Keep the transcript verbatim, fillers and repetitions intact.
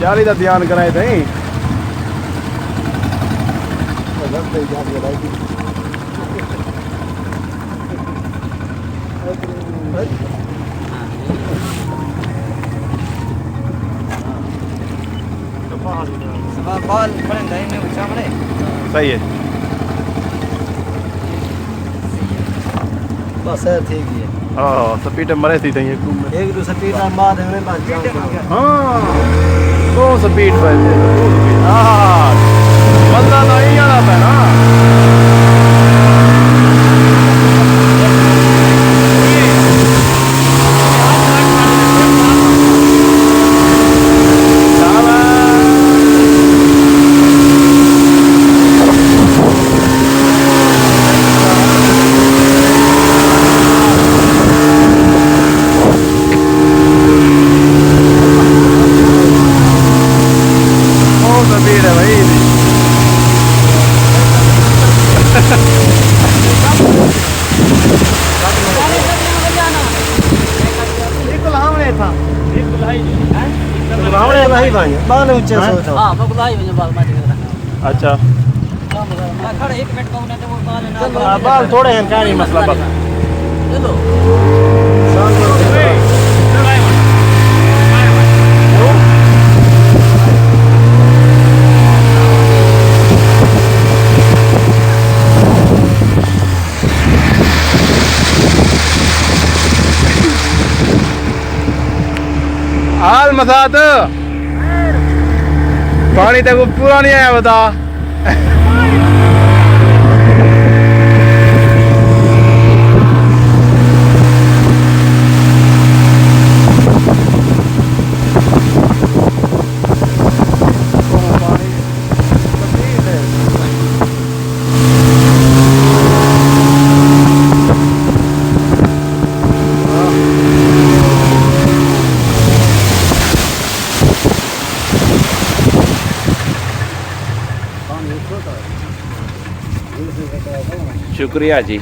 چالی دا دھیان کرائے تئیں۔ صحیح ہے۔ بس اے تھی ڳئی ہے۔ ہاں، سپیڈ مرے تھی تئیں۔ ایک دو سپیڈ مار دے بس جان۔ ہاں، دو سپیڈ پہ دے، دو سپیڈ۔ ہاں، بندہ تو یہی آنا پہ نا۔ بہت امیر ہے بھائی۔ بالکل ہاں، نہیں تھا۔ بالکل ہاں، نہیں بھائی، بال اونچے سوچ۔ ہاں، بالکل ہاں، بال میں اچھا۔ ہاں، بال تھوڑے ہیں، کائنی مسئلہ بس۔ حال مسات۔ پاݨی تے کو پورا نہیں آیا بتا۔ شکریہ جی۔